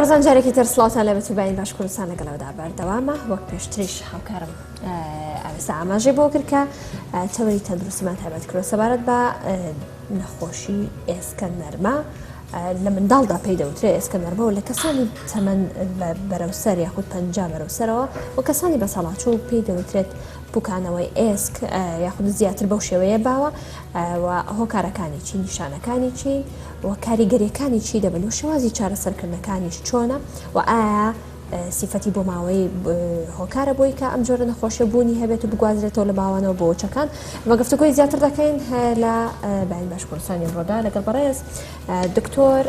بەڕزان جارێکی تر سڵاوتان لە بێت و باین باش کوردستان لەگەڵەوەدا بەردەوامە وەک پێشتریش هاوکارم ئاوێستا ئاماژەی بۆ کرد کە تەوەری تەندروستیمان تایبەت کرۆ سەبارەت بە نەخۆشی ئێسکە نەرمە لە منداڵدا پێی دەوترێ ئێسکە نەرمە و لە کەسانی تەمەن بەرەو سەر یاخود 50 بەرەو سەرەوە و کەسانی بەساڵاچوو پێی دەوترێت پوکانەوەی ئێسک یاخود زیاتر بەو شێوەیە باوە و هۆکارەکانی چی نیشانەکانی چین و کاریگەریەکانی چی دەبن و شێوازی چارەسەرکردنەکانیش چۆنە و ئایا سیفەتی بۆ ماوەی هۆکارە بۆی کە ئەم جۆرە نەخۆشیە بوونی هەبێت و بگوازرێتەوە لە باوانەوە بۆ وچەکان بە گفتوگۆی زیاتر دەکەین لە باین باش کوردستانی ڕۆدا لەگەڵ بەڕێز دکتۆر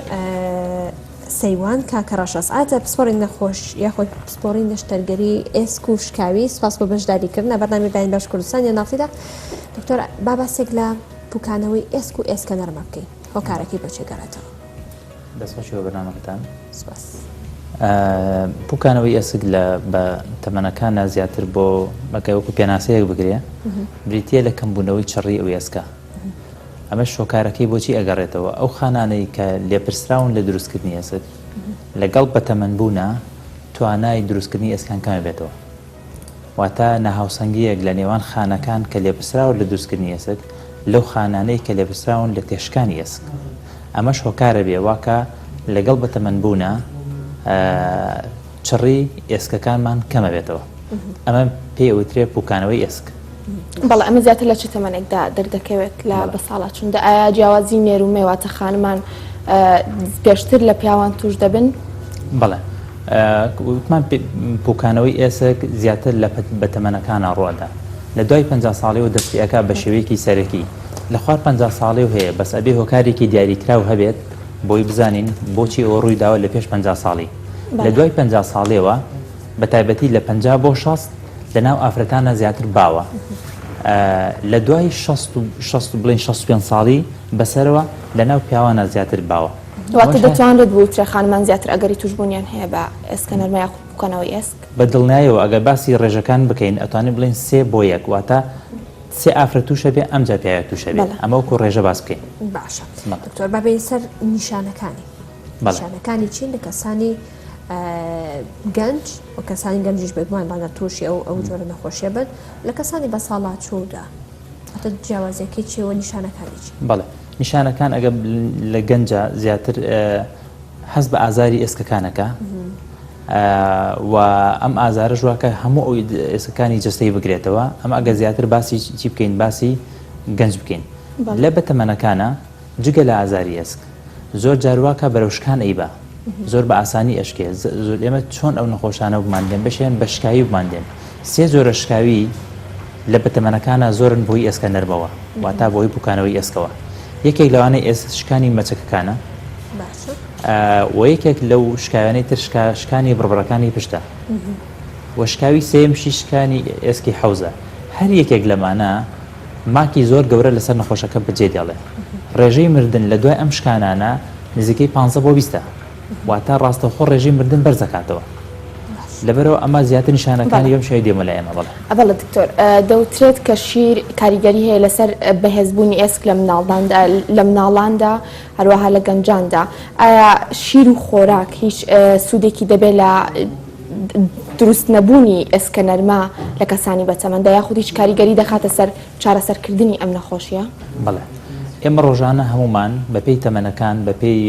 سەیوان کاکە ڕەش ئەسعات پسپۆڕی نەخۆش یاخود پسپۆڕی نەشتەرگەری ئێسک و شکاوی سپاس بۆ بەشداریکردن بەرنامی باین باش کوردستان یا ناڵتیدا دکتۆر با باسێک لە پوکانەوەی ئێسک و ئێسکە نەرمە بکەین هۆکارەکەی بۆ چێ گەڕێتەوە. دەستخۆشی بۆ بەرنامەکەتان. سپاس. پوکانەوەی ئێسک لە بە تەمەنەکانە زیاتر بۆ بەکە وەکو پێناسەیەک بگرێ بریتە لە کەمبوونەوەی چڕی ئەو ئێسکە ئەمەش هۆکارەکەی بۆچی ئەگەڕێتەوە ئەو خانانەی کە لێپرسراون لە دروستکردنی ئێسک لەگەڵ بەتەمەنبوونا توانای دروستکردنی ئێسکان کەمە بێتەوە واتە ناهاوسەنگییەک لە نێوان خانەکان کە لێپرسراون لە دروستکردنی ئێسک لەو خانانەی کە لێپرسراون لە تێشکانی ئێسک. ئەمەش هۆکارە بێ وا کە لەگەڵ بەتەمەنبوونا چڕی ئێسکەکانمان کەمەبێتەوە. ئەمە پێی ئەوترێ پوکانەوەی ئێسک. بەڵێ ئەمە زیاتر لە چ تەمەنێکدا دەردەکەوێت لە بەساڵاچووندا؟ ئایا جیاوازی نێر و مێ واتە خانمان پێشتر لە پیاوان توش دەبن؟ بەڵێ وتمان پوکانەوەی ئێسک زیاتر لە بەتەمەنەکانە ڕوئەدا لە دوای 50 ساڵیەوە دەست پێ ئەکا بە شێوەیەکی سەرەکی لە خوار 50 ساڵی و هەیە بەس ئەبێ هۆکارێکی دیاریکراو هەبێت بۆی بزانین بۆچی ئەوە ڕووی داوە لە پێش 50 ساڵی لە دوای 50 ساڵیەوە بە تایبەتی لە 50 بۆ 60 لە ناو ئافرەتانە زیاتر باوە لە دوای 60 بڵێن 65 ساڵی بەسەرەوە لە ناو پیاوانە زیاتر باوە. واتە دەتوانرێت بوترێ خانمان زیاتر ئەگەری توشبوونیان هەیە بە ئێسکە نەرمە یاخود پوکانەوەی ئێسک؟ بە دڵنیایەوە ئەگەر باسی ڕێژەکان بکەین ئەتوانین بڵێین سێ بۆ یەک واتە سێ ئافرەت تووشە بێ ئەمجا پیاوێک تووشە بێ ئەمە وەکو ڕێژە باس بکەین. باشە دکتۆر با بێین سەر نیشانەکانی. نیشانەکانی چین لە کەسانی گەنج و کەسانی گەنجیش بێگومان ڕەنگە تووشی ئەو ئەو جۆرە نەخۆشیە بن لە کەسانی بەساڵاچوودا ئەتە جیاوازیەکەی چیە و نیشانەکانی چین؟ بەڵێ نیشانەکان ئەگەر لە گەنجە زیاتر هەست بە ئازاری ئێسکەکانەکە و ئەم ئازارە ژواکە هەموو ئەو ئێسکەکانی جەستەی بگرێتەوە ئەمە ئەگەر زیاتر باسی چی بکەین باسی گەنج بکەین لە بەتەمەنەکانە جگە لە ئازاری ئێسک زۆر جار واکا بەرەو شکان ئەیبا زۆر بە ئاسانی ئەشکێ زۆر ئێمە چۆن ئەو نەخۆشانە بمان دێن بەشیان بە شکاوی بمان دێن سێ جۆرە شکاوی لە بەتەمەنەکانە زۆرن بۆی ئێسکە نەرمەوە واتا بۆی پوکانەوەی ئێسکەوە یەکێک لەوانەیە ئێسک شکانی مەچەکەکانە و یەکێک لەو شکاوانەی تر شکا شکانی بڕبڕەکانی پشتە و شکاوی سێیەمشی شکانی ئێسکی حەوزە هەر یەکێک لەمانە ماکی زۆر گەورە لەسەر نەخۆشەکە بەجێ دێڵێ. ڕێژەی مردن لە دوای ئەم شکانانە نزیکەی پانزە بۆ بیستە. واتە ڕاستەوخۆ ڕێژەی مردن بەرز دەکاتەوە. لەبەرئەوە ئەمە زیاتر نیشانەکانی بەم شێوەیە دێمە لای ئێمە. بەڵێ. بەڵێ دکتۆر، دەوترێت کە شیر کاریگەری هەیە لەسەر بەهێزبوونی ئێسک لە مناڵداندا لە مناڵاندا هەروەها لە گەنجاندا. ئایا شیر و خۆراک هیچ سوودێکی دەبێت لە دروست نەبوونی ئێسکە نەرمە لە کەسانی بەتەمەندا یاخود هیچ کاریگەری دەخاتە سەر چارەسەرکردنی ئەم نەخۆشیە؟ بەڵێ ئێمە ڕۆژانە هەمومان بەپێی تەمەنەکان بەپێی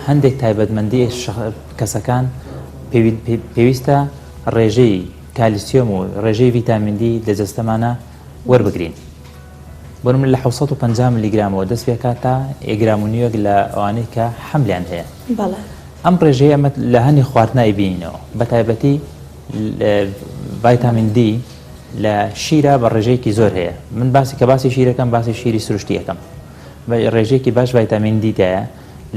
هەندێک تایبەتمەندی کەسەکان پێویستە ڕێژەی کالیسیۆم و ڕێژەی ڤیتامین دی لە جەستەمانە وەربگرین بۆ نمونە لە 750 ملیگرامەوە دەست پێکات تا گرام و نیوێک لە ئەوانەی کە حەملیان هەیە. بەڵێ. ئەم ڕێژەیە ئەمە لە هەنی خواردنا ئەیبینینەوە بە تایبەتی ڤایتامین دی لە شیرا بە ڕێژەیەکی زۆر هەیە من باسی کە باسی شیرەکەم باسی شیری سروشتی ئەکەم بە ڕێژەیەکی باش ڤایتامین دی تایە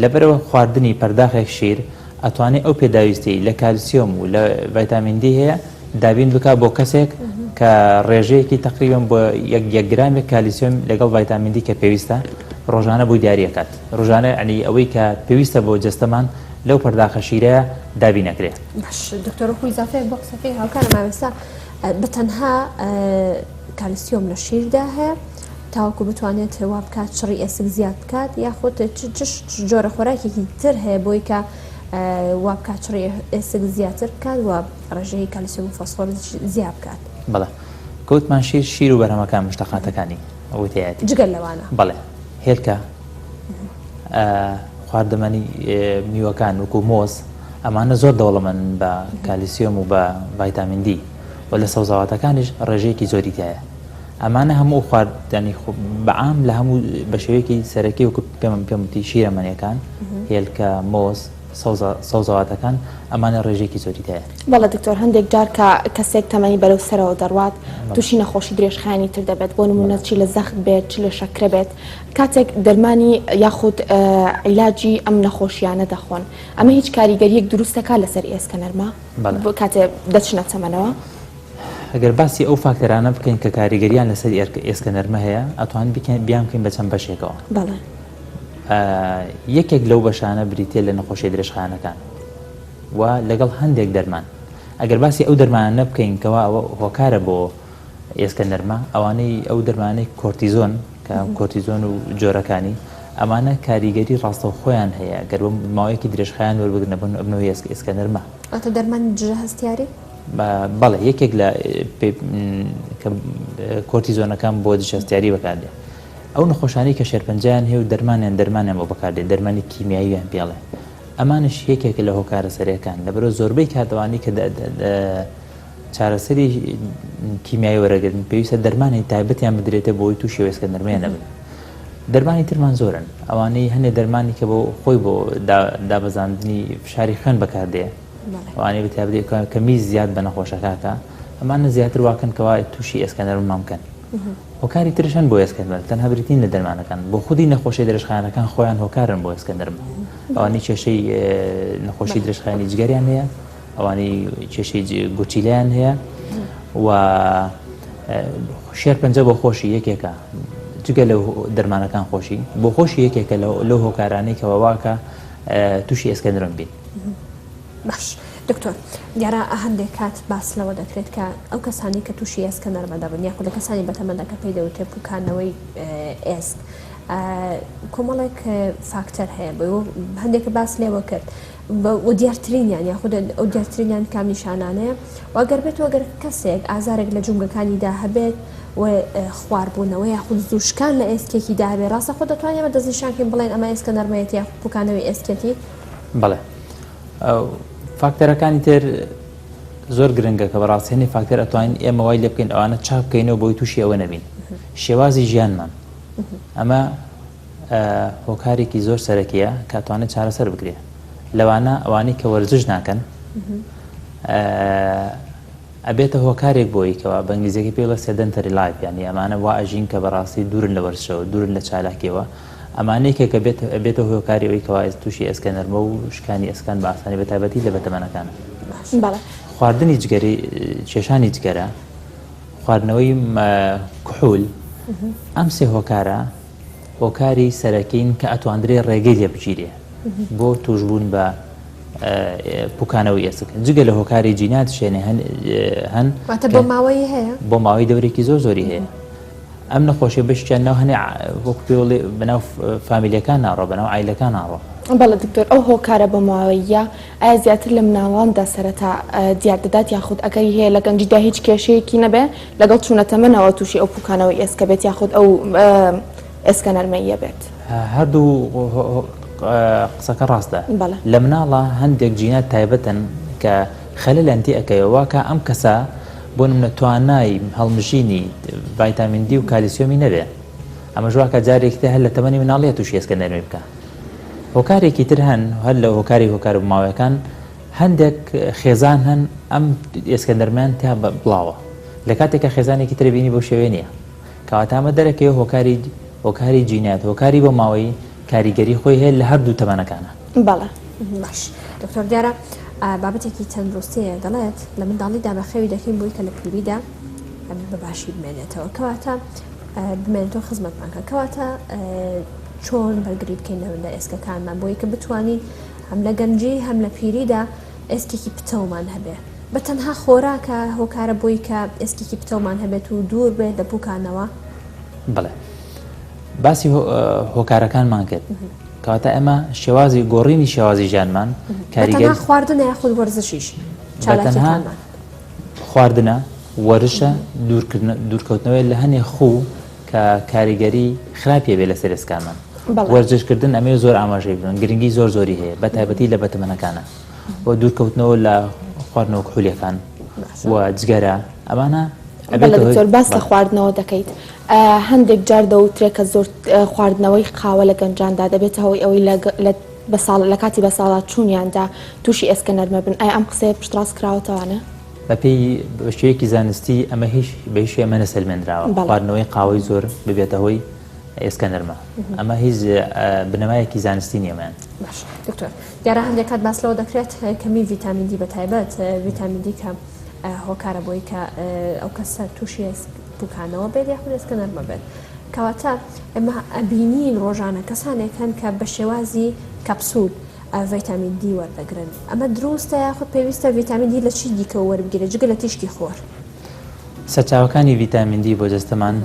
لەبەرەوە خواردنی پەرداخێک شیر ئەتوانێ ئەو پێداویستی لە کالسیۆم و لە ڤایتامین دی هەیە دابین بکا بۆ کەسێک کە ڕێژەیەکی تقریبا بۆ یەک یەک گرامێک کالیسیۆم لەگەڵ ڤایتامین دی کە پێویستە ڕۆژانە بۆی دیاری ئەکات ڕۆژانە یعنی ئەوەی کە پێویستە بۆ جەستەمان لەو پەرداخە شیرەیە دابین ئەکرێ. باش دکتۆر وەکو ئیزافەیەک بۆ قسەکەی هاوکارم ئاوێستا بە تەنها کالیسیۆم لە شیردا هەیە. تاوەکو بتوانێت وا بکات چڕی ئێسک زیاد بکات یاخود چ جۆرە خۆراکێکی تر هەیە بۆی کە وا بکات چڕی ئێسک زیاتر بکات و ڕێژەی کالیسیۆم و فۆسفۆر زیاد بکات؟ بەڵێ کەوتمان شیر شیر و بەرهەمەکان مشتەقاتەکانی ئەوەی تیایەتی. جگە لەوانە. بەڵێ هێلکە خواردەمەنی میوەکان وەکو مۆز ئەمانە زۆر دەوڵەمەندن بە کالیسیۆم و بە ڤایتامین دی و لە سەوزەواتەکانیش ڕێژەیەکی زۆری تایە ئەمانە هەموو خواردنی بەعام لە هەموو بە شێوەیەکی سەرەکی وەکو پێم پێم وتی شیرەمەنیەکان هێلکە مۆز سەوزە سەوزەواتەکان ئەمانە ڕێژەیەکی زۆری تایە. بەڵێ دکتۆر هەندێک جار کە کەسێک تەمەنی بەرەو سەرەوە دەڕوات تووشی نەخۆشی درێژخایەنی تر دەبێت بۆ نموونە چی لە زەخت بێت چ لە شەکرە بێت کاتێک دەرمانی یاخود عیلاجی ئەم نەخۆشیانە دەخۆن ئەمە هیچ کاریگەریەک دروست دەکات لەسەر ئێسکە نەرمە کاتێ دەچنە تەمەنەوە؟ ئەگەر باسی ئەو فاکتەرانە بکەین کە کاریگەریان لەسەر ئێسکە نەرمە هەیە ئەتوان بیان بکەین بە چەند بەشێکەوە. بەڵێ. یەکێک لەو بەشانە بریتیە لە نەخۆشیە درێژخایەنەکان و لەگەڵ هەندێک دەرمان ئەگەر باسی ئەو دەرمانە بکەین کەوا ئەوە هۆکارە بۆ ئێسکە نەرمە ئەوانەی ئەو دەرمانەی کۆرتیزۆن کە کۆرتیزۆن و جۆرەکانی ئەمانە کاریگەری ڕاستەوخۆیان هەیە گەر بۆ ماوەیەکی درێژخایەن وەربگرنە بن ئەبنەوە ئێسک ئێسکە نەرمە. واتە دەرمانی دژە هەستیاری؟ بەڵێ یەکێک لە کۆرتیزۆنەکان بۆ دژە هەستیاری بەکاردێ. ئەو نەخۆشانەی کە شێرپەنجەیان هەیە و دەرمانیان دەرمانیان بۆ بەکاردێت دەرمانی کیمیاییان پێڵێ ئەمانش یەکێکە لە هۆکارە سەرەکان لەبەرئەوە زۆربەی کات ئەوانەی کە چارەسەری کیمیایی وەرەگرن پێویستە دەرمانی تایبەتیان بدرێتە بۆی تووشی وێسکە نەرمەیە نەبن دەرمانی ترمان زۆرن ئەوانەی هەنێ دەرمانی کە بۆ خۆی بۆ دابەزاندنی فشاری خوێن بەکاردێ ئەوانەی بەتایبەتی کە میز زیاد بە نەخۆشەکەکە ئەمانە زیاتر واکەن کەوا تووشی ئێسکە نەرممان بکەن هۆکاری ترش هەن بۆ ئێسکە نەرم تەنها بریتین لە دەرمانەکان بۆ خودی نەخۆشی درێژخایەنەکان خۆیان هۆکارن بۆ ئێسکە نەرم ئەوانەی کێشەی نەخۆشی درێژخایەنی جگەریان هەیە ئەوانەی کێشەی گورچیلەیان هەیە و شێرپەنجە بۆ خۆشی یەکێکە جگە لە دەرمانەکان خۆشی بۆ خۆشی یەکێکە لەو هۆکارانەی کەەوە واکە تووشی ئێسکە نەرم بین. باش دکتۆر دیارە هەندێک کات باس لەوە دەکرێت کە ئەو کەسانی کە تووشی ئێسکە نەرمە دەبن یاخود لە کەسانی بەتەمەندە کە پێی دەوترێت پوکانەوەی ئێسک کۆمەڵێک فاکتەر هەیە بۆ هەندێک باس لێوە کرد و دیارترینیان یاخود ئەو دیارترینیان کام نیشانانەیە و ئەگەر بێت و ئەگەر کەسێک ئازارێک لە جومگەکانیدا هەبێت و خواربوونەوە یاخود زووشکان لە ئێسکێکی داهبێ ڕاستە خۆ دەتوانین ئەمە دەستنیشانکەین بڵێن ئەمە ئێسکە نەرمەیەتی یاخود پوکانەوەی ئێسکێتی؟ بەڵێ فاکتەرەکانی تر زۆر گرنگە کە بەڕاستی هەنێ فاکتەر ئەتوانین ئێمە وای لێ بکەین ئەوانە چاک بکەینەوە بۆی تووشی ئەوە نەبین شێوازی ژیانمان ئەمە هۆکارێکی زۆر سەرەکیە کە ئەتوانێت چارەسەر بکرێت لەوانە ئەوانەی کە وەرزش ناکەن ئەبێتە هۆکارێک بۆی کەوا بە ئینگلیزیەکەی پێی ئەڵێ sedentary life یانی ئەمانە وا ئەژین کە بەڕاستی دوورن لە وەرزشەوە دوورن لە چالاکیەوە ئەمانە یەکێکە بێت ئەبێتە هۆکاری ئەوەی کەوا تووشی ئێسکە نەرمە و شکانی ئێسکان بە ئاسانی بە تایبەتی لە بەتەمەنەکانە. بەڵێ. خواردنی جگەرەی کێشانی جگەرە خواردنەوەی کحول ئەم سێ هۆکارە هۆکاری سەرەکین کە ئەتواندرێ ڕێگەی لێ بگیرێ بۆ توشبوون بە پوکانەوەی ئێسک جگە لە هۆکاری جینات شێنێ هەن هەن واتە بۆ ماوەی هەیە بۆ ماوەی دەورێکی زۆر زۆری هەیە ئەم نەخۆشیە بەشیان ناو هەنێ وەک پێڵێ بەناو فامیلەکان ناڕۆ بەناو عیلەکان ناڕۆ. بەڵێ دکتۆر ئەو هۆکارە بۆ ماوەییە ئایا زیاتر لە مناڵاندا سەرەتا دیار دەدات یاخود ئەگەری هەیە لە گەنجیدا هیچ کێشەیەکی نەبێ لەگەڵ چوونە تەمەنەوە تووشی ئەو پوکانەوەی ئێسکە بێت یاخود ئەو ئێسکە نەرمەییە بێت؟ هەردوو قسەکە ڕاستە لە مناڵە هەندێک جینات تایبەتن کە خەلەلیان تێ ئەکەوێ واکە ئەم کەسە بۆ نمونە توانای هەڵمژینی ڤایتامین دی و کالیسیۆمی نەبێ ئەمەش واکە جارێکی تر هەر لە تەمەنی مناڵیە تووشی ئێسکە نەرمی بکە هۆکارێکی تر هەن هەر لە هۆکاری هۆکارە بۆماوەیەکان هەندێک خێزان هەن ئەم ئێسکە نەرمیان تیا بڵاوە لە کاتێکە خێزانێکی تر بینی بەو شێوەیە نییە کەواتە ئەمە دەرەکەوێ هۆکاری هۆکاری جینات هۆکاری بۆ ماوەی کاریگەری خۆی هەیە لە هەردوو تەمەنەکانە. بەڵێ. باش دکتۆر دیارە بابەتێکی تەندروستیە دەڵێت لە منداڵیدا بەخێوی دەکەین بۆی کە لە پیریدا بە باشی بمێنێتەوە کەواتە بمێنێتەوە خزمەتمان کە کەواتە چۆن بەرگری بکەین لە ئێسکەکانمان بۆی کە بتوانین هەم لە گەنجی هەم لە پیریدا ئێسکێکی پتەومان هەبێ بە تەنها خۆراکە هۆکارە بۆی کە ئێسکێکی پتەومان هەبێت و دوور بێت لە پوکانەوە؟ بەڵێ. باسی هۆکارەکانمان کرد کەواتە ئێمە شێوازی گۆڕینی شێوازی ژیانمان کاریگەر خواردنە یاخود وەرزشیش چالاکیەکانمان خواردنە وەرشە دوورکەوتنەوەی لە هەنێ خوو کە کاریگەری خراپی بێ لەسەر ئێسکانمان وەرزشکردن ئەمێ زۆر ئاماژەی بن گرنگی زۆر زۆری هەیە بە تایبەتی لە بەتەمەنەکانە و دوورکەوتنەوە لە خواردنەوە کحولیەکان و جگەرە ئەمانە بەڵێ دکتۆر باس لە خواردنەوە دەکەیت هەندێک جار دەوترێت کە زۆر خواردنەوەی قاوە لە گەنجاندا دەبێتە هۆی ئەوەی لە بەساڵ لە کاتی بەساڵا چوونیاندا تووشی ئێسکە نەرمە بن ئایا ئەم قسەیە پشتڕاست کراوەتەوانە؟ بەپێی بە شێوەیەکی زانستی ئەمە هیچ بە هیچ ئەمە نەسەلمێنراوە خواردنەوەی قاوەی زۆر ببێتە هۆی ئێسکە نەرمە ئەمە هیچ بنەمایەکی زانستی نییەمان. باش دکتۆر دیارە هەندێک کات باس لەوە دەکرێت کەمی ڤیتامین دی بە تایبەت ڤیتامین دی کە هۆکارە بۆی کە ئەو کەسە تووشی پوکانەوە بێت یاخود ئێسکە نەرمە بێت کەواتە ئێمە ئەبینین ڕۆژانە کەسانێک هەن کە بە شێوازی کەپسول ڤیتامین دی وەردەگرن ئەمە دروستە یاخود پێویستە ڤیتامین دی لە چی دیکەوە وەربگیرێت جگە لە تیشکی خۆر؟ سەرچاوەکانی ڤیتامین دی بۆ جەستەمان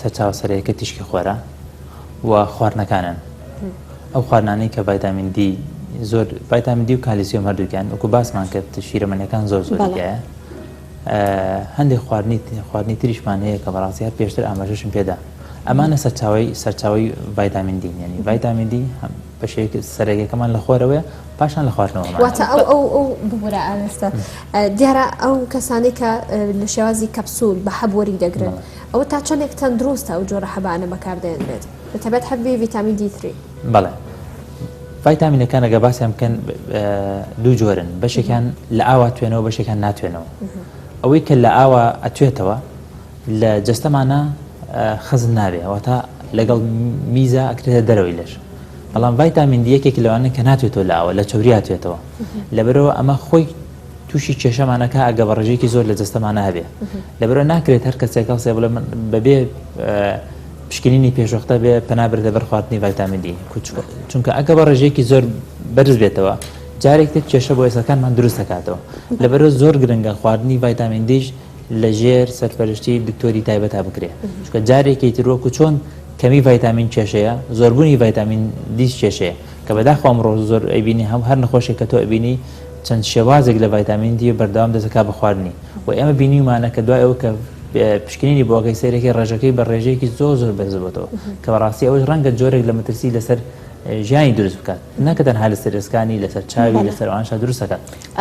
سەرچاوە سەرەکە تیشکی خۆرە و خواردنەکانن ئەو خواردنانەی کە ڤایتامین دی زۆر ڤایتامین دی و کالیسیۆم هەردووکیان وەکو باسمان کرد شیرەمەنیەکان زۆر زۆر تیایە هەندێک خواردنی خواردنی تریشمان هەیە کە بەڕاستی هەر پێشتر ئاماژەشم پێدا ئەمانە سەرچاوی سەرچاوی ڤایتامین دی یعنی ڤایتامین دی بەشێک سەرەکەکەمان لە خۆرەوەیە پاشان لە خواردنەوەمان واتە ئەو ئەو ئەو ببورە ئاوێستە دیارە ئەو کەسانەی کە لە شێوازی کەپسول بە حەب وەری دەگرن ئەوە تا چەندێک تەندروستە ئەو جۆرە حەبانە بەکاردێنرێت بەتایبەت حەبی ڤیتامین دی تری؟ بەڵێ ڤایتامینەکان ئەگەر باسیان بکەن دوو جۆرن بەشێکیان لە ئاوا توێنەوە بەشێکیان ناتوێنەوە ئەوەی کە لە ئاوا ئەتوێتەوە لە جەستەمانە خەزن نابێ واتە لەگەڵ میزە ئەکرێتە دەرەوەی لەش بەڵام ڤایتامین دی یەکێک لەوانە کە ناتوێتەوە لە ئاوە لە چەوریا توێتەوە لەبەرەوە ئەمە خۆی تووشی کێشەمانەکە ئەگە بە ڕێژەیەکی زۆر لە جەستەمانە هەبێ لەبەرەوە ناکرێت هەر کەسێک هەڵسێ بڵێ من بەبێ پشکنینی پێشوەختە بێ پەنا بردە بەر خواردنی ڤایتامین دی چونکە ئەگە بە ڕێژەیەکی زۆر بەرز بێتەوە جارێک تر کێشە بۆ ئێسکەکانمان دروست دەکاتەوە لەبەرەوە زۆر گرنگە خواردنی ڤایتامین دیش لەژێر سەرپەرشتی دکتۆری تایبەتا بکرێ چونکە جارێکی تر وەکو چۆن کەمی ڤایتامین کێشەیە زۆربوونی ڤایتامین دیش کێشەیە کە بەداخەوە ئەمڕۆ زۆر ئەیبینی هەم هەر نەخۆشێک کە تۆ ئەبینی چەند شێوازێک لە ڤایتامین دی بەردەوام دەست دەکات بە خواردنی و ئێمە بینیومانە کە دوای ئەوە کە پشکنینی بۆ ئەکەی سەیرەکەی ڕێژەکەی بە ڕێژەیەکی زۆر زۆر بەرز بۆتەوە کە بەڕاستی ئەوەش ڕەنگە جۆرێک لە مەترسی لەسەر ژیانی دروست بکات نەکە تەنها لەسەر ئێسکانی لەسەر چاوی لەسەر ئەوانشا دروست دەکات.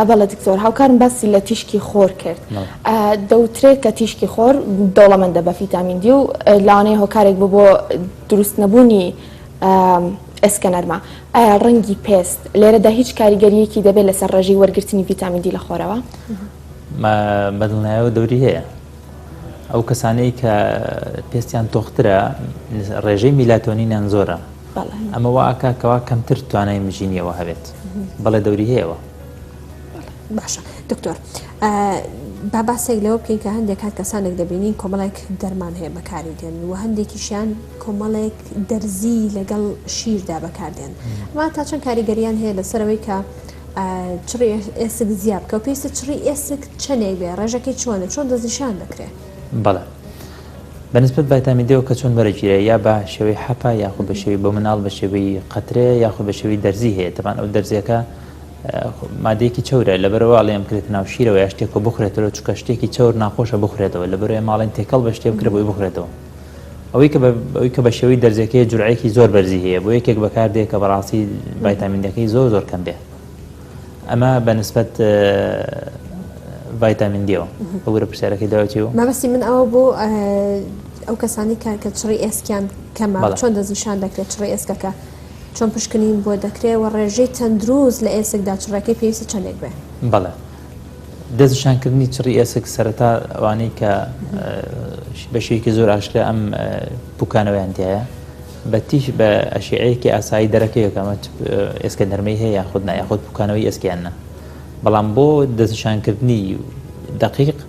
بەڵێ دکتۆر هاوکارم باسی لە تیشکی خۆر کرد دەوترێت کە تیشکی خۆر دەوڵەمەندە بە فیتامین دی و لەوانەیە هۆکارێک بۆ بۆ دروست نەبوونی ئێسکە نەرمە ئایا ڕەنگی پێست لێرەدا هیچ کاریگەریەکی دەبێت لەسەر ڕێژەی وەرگرتنی ڤیتامین دی لە خۆرەوە؟ بەدڵنیایەوە دەوری هەیە ئەو کەسانەی کە پێستیان تۆخترە ڕێژەی میلاتۆنینیان زۆرە ئەمە وا ئەکا کەوا کەمتر توانای مژینیەوە هەبێت بەڵێ دەوری هەیەوە. باشە دکتۆر با باسێک لەوە بکەین کە هەندێک کات کەسانێک دەبینین کۆمەڵێک دەرمان هەیە بەکاری دێن و هەندێکیشیان کۆمەڵێک دەرزی لەگەڵ شیردا بەکاردێن ئەمە تا چەند کاریگەریان هەیە لەسەرەوەی کە چڕی ئێسک زیاد بکە و پێویستە چڕی ئێسک چەندێک بێ ڕێژەکەی چۆنە چۆن دەستنیشان دەکرێت؟ بەڵێ بەنسبەت ڤایتامین دیەوە کە چۆن وەرەگیرێ یا بە شێوەی حەپە یاخود بە شێوەی بۆ مناڵ بە شێوەی قەترەیە یاخود بە شێوەی دەرزی هەیە تەبان ئەو دەرزیەکە مادەیەکی چەورە لەبەرەوە ئەڵێم بکرێتە ناو شیرەوە یا شتێکەوە بخورێتەوە چونکە شتێکی چەور ناخۆشە بخورێتەوە لەبەرەوە ماڵێن تێکەڵ بە شتێ بکرێ بۆی بخورێتەوە ئەوەی کە ئەوەی کە بە شێوەی دەرزیەکەی جورعەیەکی زۆر بەرزی هەیە بۆ یەکێک بەکاردێ کە بەڕاستی ڤایتامین دیەکەی زۆر زۆر کەم بێ ئەمە بە نسبەت ڤایتامین دیەوە بگورە پرسیارەکەی داوای چی بوو؟ مەبەستی من ئەوە بوو ئەو کەسانی کە کە چڕی ئێسکیان کەمە چۆن دەستنیشان دەکرێت چڕی ئێسکەکە چۆن پشکنین بۆ دەکرێت و ڕێژەی تەندروست لە ئێسکدا چڕەکەی پێویستە چەندێک بێ؟ بەڵێ دەستنیشانکردنی چڕی ئێسک سەرەتا ئەوانەی کە بە شێوەیەکی زۆر ئاشکرا ئەم پوکانەوەیان تایە بە تیش بە ئەشیعەیەکی ئاسایی دەرەکەوێت کە ئەمە ئێسکە نەرمەی هەیە یاخود نا یاخود پوکانەوەی ئێسکیان نا بەڵام بۆ دەستنیشانکردنی دەقیق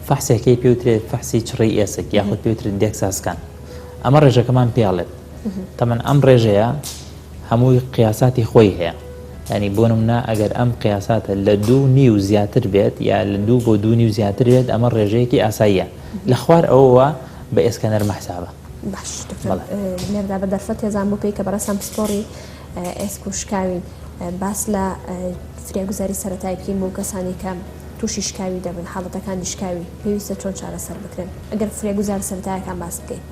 فەحسێکەی پێوترێت فەحسی چڕی ئێسک یاخود پێوترێت DEXA scan ئەمە ڕێژەکەمان پێڵێت تەمەن ئەم ڕێژەیە هەمووی قیاساتی خۆی هەیە یانی بۆ نمونە ئەگەر ئەم قیاساتە لە دوو نیو زیاتر بێت یا لە دوو بۆ دوو نیو زیاتر بێت ئەمە ڕێژەیەکی ئاساییە لە خوار ئەوەوە بە ئێسکە نەرمە حسابە. باش دکتۆر لێردا بە دەرفەت هێزان بۆ پێی کە بەڕێزتان پسپۆڕی ئێسک و شکاوین باس لە فریاگوزاری سەرەتایی بکەین بۆ کەسانی کە تووشی شکاوی دەبن حاڵەتەکانی شکاوی پێویستە چۆن چارەسەر بکرێن ئەگەر فریاگوزار سەرەتایەکان باس بکەین.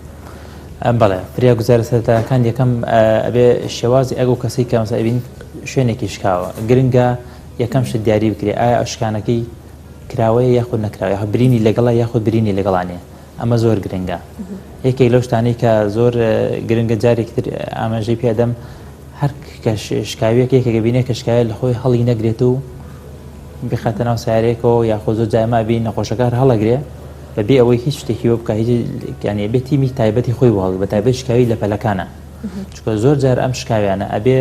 بەڵێ فریاگوزارە سەرەتایەکان یەکەم ئەبێ شێوازی ئەگو کەسی کە مەسەلەن ئەبین شوێنێکی شکاوە گرنگە یەکەم شت دیاری بکرێ ئایا ئەو شکانەکەی کراوەیە یاخود نەکراوە یاخود برینی لەگەڵە یاخود برینی لەگەڵا نیە ئەمە زۆر گرنگە یەکێک لەو شتانەی کە زۆر گرنگە جارێکی تر ئاماژەی پێدەم هەر کە شکاویەک یەکێک بینێ کە شکایە لە خۆی هەڵی نەگرێت و بخاتە ناو سارێکەوە یاخۆ زۆر جایما بین نەخۆشەکە هەر هەڵەگرێ بەبێ ئەوەی هیچ شتێکی بۆ بکە هیچ یانی ئەبێ تیمی تایبەتی خۆی بۆ هەڵگرێ بە تایبەت شکاوی لە پەلەکانە چونکە زۆر جار ئەم شکاویانە ئەبێ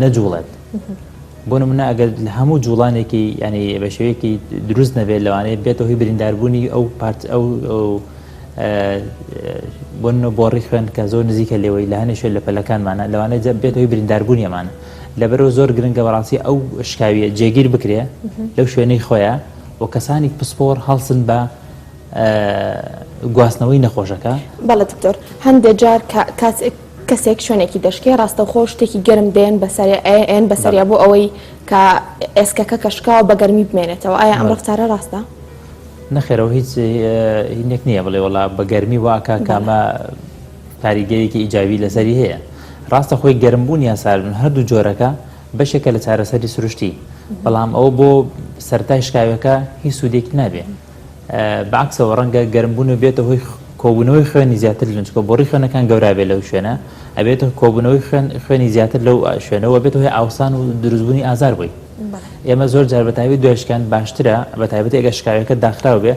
نەجوڵێت بۆ نمونە ئەگەر لە هەموو جوڵانێکی ینی بە شێوەیەکی دروست نەبێت لەوانەیە بێتە هۆی برینداربوونی ئەو پارت ئەو بۆ نمونە بۆڕی خوێن کە زۆر نزیکە لێوەی لە هەنێ شوێن لە پەلەکانمانە لەوانەیە بێتە هۆی برینداربوونی ئەمانە لەبەرەوە زۆر گرنگە بەڕاستی ئەو شکاویە جێگیر بکرێ لەو شوێنەی خۆیان و کەسانی پسپۆڕ هەڵسن بە گواستنەوەی نەخۆشەکە. بەڵێ دکتۆر هەندێ جار کە کەسێک شوێنێکی دەشکێ ڕاستەوخۆ شتێکی گەرم دێن بەسەرێ ئەیەن بەسەریا بۆ ئەوەی کە ئێسکەکە کە شکاوە بە گەرمی بمێنێتەوە ئایا ئەم ڕەفتارە ڕاستە؟ نەخێرەوە هیچ هینێک نییە بڵێ وڵا بە گەرمی واکە کامە کاریگەرێکی ئیجابی لەسەری هەیە ڕاستە خۆی گەرمبوون یا ساردبوون هەردوو جۆرەکە بەشێکە لە چارەسەری سروشتی بەڵام ئەوە بۆ سەرای شکاوەکە هیچ سوودێکی نابێ بەعکسەوە ڕەنگە گەرمبوون و بێتە هۆی کۆبوونەوەی خوێنی زیاتر لە چونکە بۆڕی خوێنەکان گەورا بێت لەو شوێنە ئەبێتە کۆبوونەوەی خوێن خوێنی زیاتر لەو شوێنەوە بێتە هۆی ئاوسان و دروستبوونی ئازار بۆی ئێمە زۆر جار بەتایبەت دوای شکان باشترە بەتایبەتی ئەگەر شکاوەکە داخراو بێ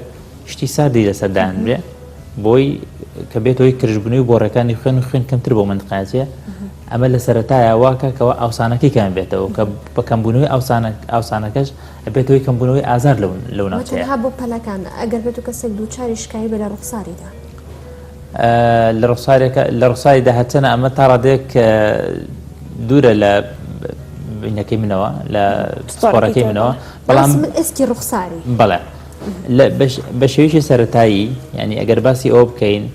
شتی ساردی لەسەر دانرێ بۆی کە بێتە هۆی کرژبوونەوەی بۆڕەکانی خوێن و خوێن کەمتر بۆ مەنتقەیە ئەمە لە سەرەتایە واکە کەەوە ئاوسانەکەی کەم بێتەوە کە بە کەمبوونەوەی ئاوسانەکەش ئەبێتە هۆی کەمبوونەوەی ئازار لەو لەو ناوچەیە. تەنها بۆ پەلەکان ئەگەر بێت و کەسێک دووچاری شکاوی بێ لە ڕوخساریدا؟ لە ڕوخسارێکە لە ڕوخساریدا هەرچەنە ئەمە تا ڕادەیەک دوورە لە بینەکەی منەوە لە پسپۆڕەکەی منەوە بەڵام من ئێسکی ڕوخساری بەڵێ بە شێوەیەکی سەرەتایی یعنی ئەگەر باسی ئەوە بکەین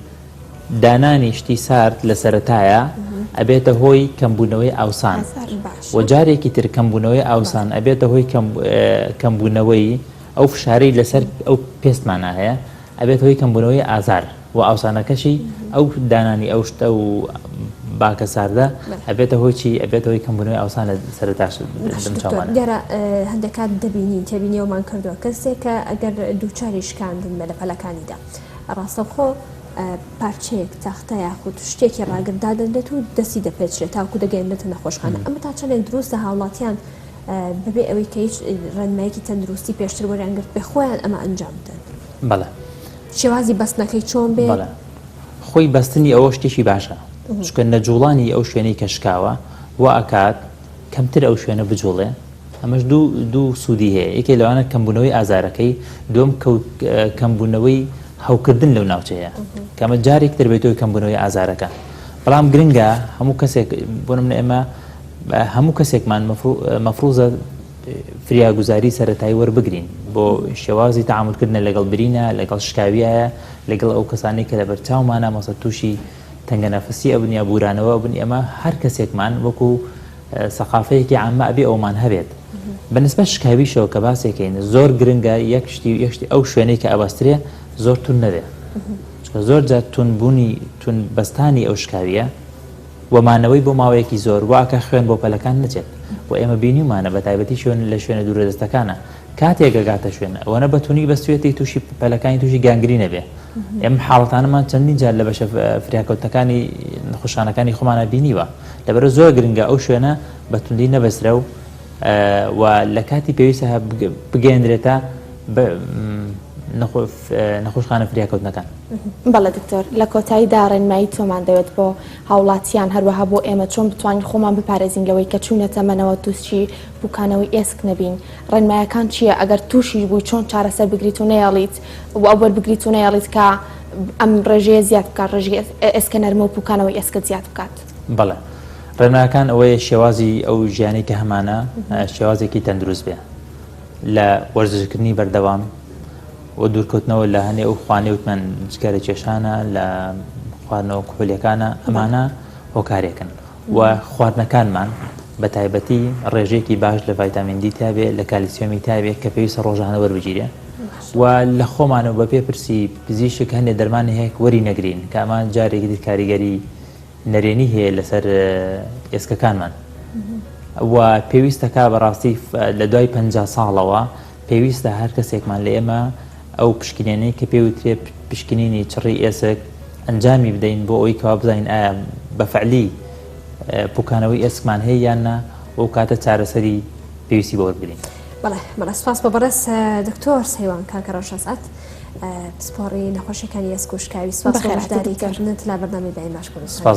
دانانی شتی سارد لە سەرەتایا ئەبێتە هۆی کەمبوونەوەی ئاوسان و جارێکی تر کەمبوونەوەی ئاوسان ئەبێتە هۆی کەمبوونەوەی ئەو فشارەی لەسەر ئەو پێستمانە هەیە ئەبێت هۆی کەمبوونەوەی ئازار و ئاوسانەکەشی ئەو دانانی ئەو شتە و باکە ساردە ئەبێتە هۆی چی ئەبێتە هۆی کەمبوونەوەی ئاوسان لە سەرەتاش دەمچاومانە. دیارە هەندێک کات دەبینین تێبینیەوەمان کردووە کەسێک کە ئەگەر دووچاری شکاندن بێ لە پەلەکانیدا ڕاستەوخۆ پارچەیەک تەختە یاخود شتێکی ڕاگر دادەنرێت و دەستی دەپێچرێت تاوەکو دەگەیەنرێتە نەخۆشخانە ئەمە تا چەندێک دروستە هاوڵاتیان بەبێ ئەوەی کە هیچ ڕێنمایەکی تەندروستی پێشتر وەریان گرت بێ خۆیان ئەمە ئەنجام بدەن؟ بەڵێ. شێوازی بەستنەکەی چۆن بێ؟ بەڵێ خۆی بەستنی ئەوە شتێکی باشە چونکە نەجوڵانی ئەو شوێنەی کە شکاوە وا ئەکات کەمتر ئەو شوێنە بجوڵێ ئەمەش دوو سوودی هەیە، یەکێ لەوانە کەمبوونەوەی ئازارەکەی، دووەم کەمبوونەوەی هەوکردن لەو ناوچەیە کە ئەمە جارێکی تر بێتەوە کەمبوونەوەی ئازارەکە. بەڵام گرنگە هەموو کەسێک بۆ نمونە ئێمە هەموو کەسێکمان مەفروزە فریاگوزاری سەرەتایی وەربگرین بۆ شێوازی تەعامولکردنە لەگەڵ برینە، لەگەڵ شکاویایە، لەگەڵ ئەو کەسانەی کە لەبەرچاومانە مەسە تووشی تەنگەنەفەسی ئەبن یا بورانەوە ئەبن ئێمە هەر کەسێکمان وەکو سەقافەیەکی عامە ئەبێ ئەومان هەبێت بە نسبەت شکاویشەوە کە باسێکەین زۆر گرنگە یەک شتی یەک شتی ئەو شوێنەی کە ئەبەسترێ زۆر تون نەبێ چونکە زۆر جار تونبوونی تون بەستانی ئەو شکاویە و مانەوەی بۆ ماوەیەکی زۆر واکە خوێن بۆ پەلەکان نەچێت و ئێمە بینیومانە بە تایبەتی شوێن لە شوێنە دوورە دەستەکانە کاتێک ئەگاتە شوێن ئەوەنە بە تونی بەستوێتی تووشی پەلەکانی تووشی گانگری نەبێ ئێمە حاڵەتانەمان چەندین جار لە بەشە فریاکەوتنەکانی نەخۆشخانەکانی خۆمانە بینیوە لەبەرە زۆر گرنگە ئەو شوێنە بە توندی نەبەسترە و و لە کاتی پێویستە بگەیەندرێتە نەخۆشخانە فریاکەوتنەکان. بەڵێ دکتۆر، لە کۆتاییدا ڕێنمایی تۆمان دەوێت بۆ هاوڵاتیان، هەروەها بۆ ئێمە چۆن بتوانین خۆمان بپارێزین لەوەی کە چووینە تەمەنەوە تووشی پوکانەوەی ئێسک نەبین، ڕێنمایەکان چییە ئەگەر تووشیش بووی چۆن چارەسەر بگریت و نەیەڵیت و وەربگریت و نەیەڵیت کە ئەم ڕێژەیە زیاد بکات ڕێژەی ئێسکە نەرمە و پوکانەوەی ئێسکت زیاد بکات؟ بەڵێ ڕێنمایەکان ئەوەیە شێوازی ئەو ژیانەی کە هەمانە شێوازێکی تەندروست بێ لە وەرزشکردنی بەردەوام و دوورکەوتنەوە لە هەنێ ئەو خوانەی وتمان جگەرە کێشانە لە. خواردنەوە کحولیەکانە ئەمانە هۆکارێکن و خواردنەکانمان بە تایبەتی ڕێژەیەکی باش لە ڤایتامین دی تیابێ لە کالیسیۆمی تیابێ کە پێویستە ڕۆژانە وەربگیرێ و لە خۆمانەوە بە پێ پرسی پزیشک هەندێک دەرمان هەیە وەری نەگرین کە ئەمان جارێکی تر کاریگەری نەرێنی هەیە لەسەر ئێسکەکانمان و پێویستەکە بەڕاستی لە دوای 50 ساڵەوە پێویستە هەر کەسێکمان لە ئێمە ئەو پشکنینەی کە پێی وترێ پشکنینی چڕی ئێسک ئەنجامی بدەین بۆ ئەوەی کەوا بزانین ئایا بە فعلی پوکانەوەی ئێسکمان هەیە یان نا و کاتە چارەسەری پێویستی بۆ وەربگرین. بەڵێ بەڵێ سپاس بۆ بەڕێز دکتۆر سەیوان کاکە ڕەش ئەسعەد پسپۆڕی نەخۆشیەکانی ئێسک و شکاوی سپاس بۆ بەشداریکردنت لە بەرنامەی بەین باش کوردستان. سپاس.